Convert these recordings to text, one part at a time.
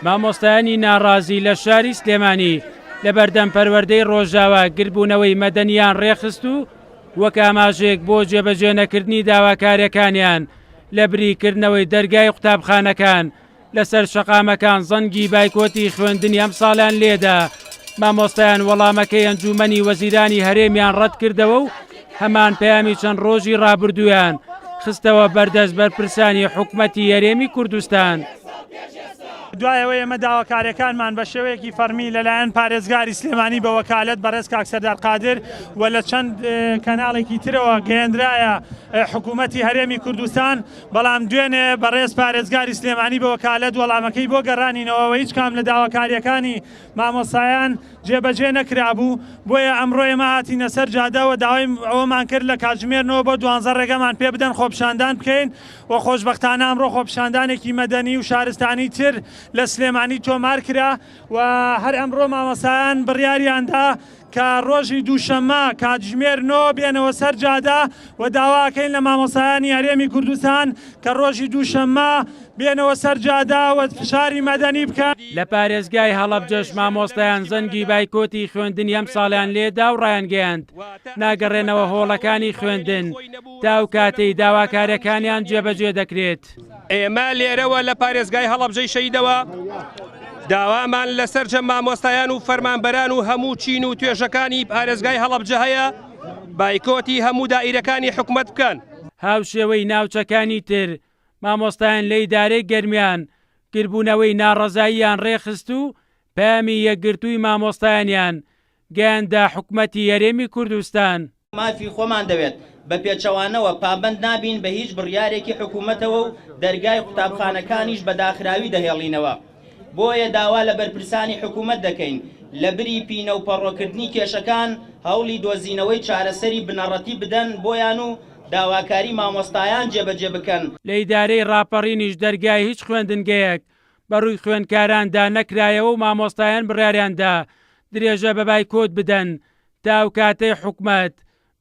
مامۆستایانی ناڕازی لە شاری سلێمانی لەبەردەم پەروەردەی ڕۆژاوا گردبوونەوەی مەدەنیان ڕێکخست و وەک ئاماژەیەک بۆ جێبەجێنەکردنی داواکاریەکانیان لەبری کردنەوەی دەرگای قوتابخانەکان لەسەر شەقامەکان زەنگی بایکۆتی خوێندنی ئەمساڵیان لێدا، مامۆستایان وەڵامەکەی ئەنجوومەنی وەزیرانی هەرێمیان ڕەتکردەوە و هەمان پەیامی چەند ڕۆژی ڕابردوویان خستەوە بەردەست بەرپرسانی حکومەتی هەرێمی کوردستان. دوای ئەوەی ئێمە داواکاریەکانمان بە شێوەیەکی فەڕمی لەلایەن پارێزگاری سلێمانی بە وەکالەت بەڕێز کاک سەردار قادر و لە چەند کەناڵێکی ترەوە گەیەندرایە حکوومەتی هەرێمی کوردستان، بەڵام دوێنێ بەڕێز پارێزگاری سلێمانی بە وەکالەت وەڵامەکەی بۆ گەڕانینەوە و هیچ کام لە داواکارییەکانی مامۆستایان جێبەجێ نەکرابوو، بۆیە ئەمڕۆ ئێمە هاتینە سەر جادە و داوای ئەوەمان کرد لە کاتژمێر نۆ بۆ دوانزە ڕێگەمان پێ بدەن خۆپیشاندان بکەین و خۆشبەختانە ئەمڕۆ خۆپیشاندانێکی مەدەنی و شارستانی تر لە سلێمانی تۆمار کرا و هەر ئەمڕۆ مامۆستایان بڕیاریاندا کە ڕۆژی دووشەممە کاتژمێر نۆ بێنەوە سەر جادە و داواکەین لە مامۆستایانی هەرێمی کوردستان کە ڕۆژی دووشەممە بێنەوە سەر جادە و فشاری مەدەنی بکەن. لە پارێزگای هەڵەبجەش مامۆستایان زەنگی بایکۆتی خوێندنی ئەمساڵیان لێدا و ڕایانگەیاند، ناگەڕێنەوە هۆڵەکانی خوێندن تا ئەو کاتەی داواکارییەکانیان جێبەجێ دەکرێت. ئێمە لێرەوە لە پارێزگای هەڵەبجەی شەهیدەوە داوامان لە سەرجەم مامۆستایان و فەرمانبەران و هەموو چین و توێژەکانی پارێزگای هەڵەبجە هەیە بایکۆتی هەموو دائیرەکانی حکومەت بکەن. هاوشێوەی ناوچەکانی تر، مامۆستایان لە ئیدارەی گەرمیان گربوونەوەی ناڕەزاییان ڕێکخست و پەیامی یەکگرتووی مامۆستایانیان گەیاندە حکومەتی هەرێمی کوردستان. مافی خۆمان دەوێت، بە پێچەوانەوە پابەند نابین بە هیچ بڕیارێکی حکومەتەوە و دەرگای قوتابخانەکانیش بە داخراوی دەهێڵینەوە. بۆیە داوا لە بەرپرسانی حکومەت دەکەین لە بری پینە و پەڕۆکردنی کێشەکان هەوڵی دۆزینەوەی چارەسەری بنەڕەتی بدەن بۆیان و داواکاری مامۆستایان جێبەجێ بکەن. لە ئیدارەی ڕاپەڕینیش دەرگای هیچ خوێندنگەیەک بە ڕووی خوێندکاراندا نەکرایەوە و مامۆستایان بڕیاریان دا درێژە بە بایکۆت بدەن تا ئەو کاتەی حکومەت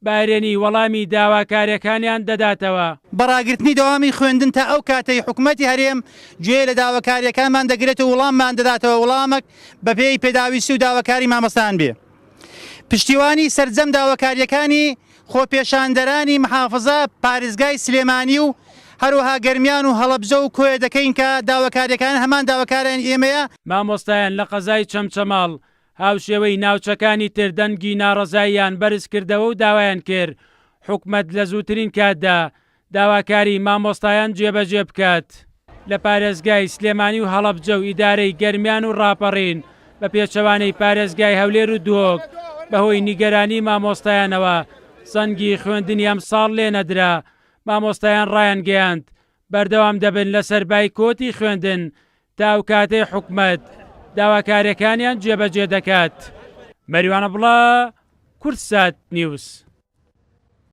بە ئەرێنی وەڵامی داواکارییەکانیان دەداتەوە. بە ڕاگرتنی دەوامی خوێندن تا ئەو کاتەی حکومەتی هەرێم گوێ لە داواکارییەکانمان دەگرێت و وڵاممان دەداتەوە وڵامەک بەپێی پێداویستی و داواکاری مامۆستایان بێ پشتیوانی سەرجەم داواکارییەکانی خۆپێشاندەرانی محافزە پارێزگای سلێمانی و هەروەها گەرمیان و هەڵەبجە و کۆیە دەکەین کە داواکارییەکان هەمان داواکاریانی ئێمەیە. مامۆستایان لە قەزای چەمچەماڵ هاوشێوەی ناوچەکانی تر دەنگی ناڕەزاییان بەرزکردەوە و داوایان کرد حکومەت لە زووترین کاتدا داواکاری مامۆستایان جێبەجێ بکات. لە پارێزگای سلێمانی و هەڵەبجە و ئیدارەی گەرمیان و ڕاپەڕین بە پێچەوانەی پارێزگای هەولێر و دهۆک بەهۆی نیگەرانی مامۆستایانەوە زەنگی خوێندنی ئەمساڵ لێنەدرا، مامۆستایان ڕایانگەیاند بەردەوام دەبن لەسەر بایکۆتی خوێندن تا ئەو کاتەی حکومەت داواکاریەکانیان جێبەجێ دەکات. مەریوان عەبدوڵا، کوردسات نیوز.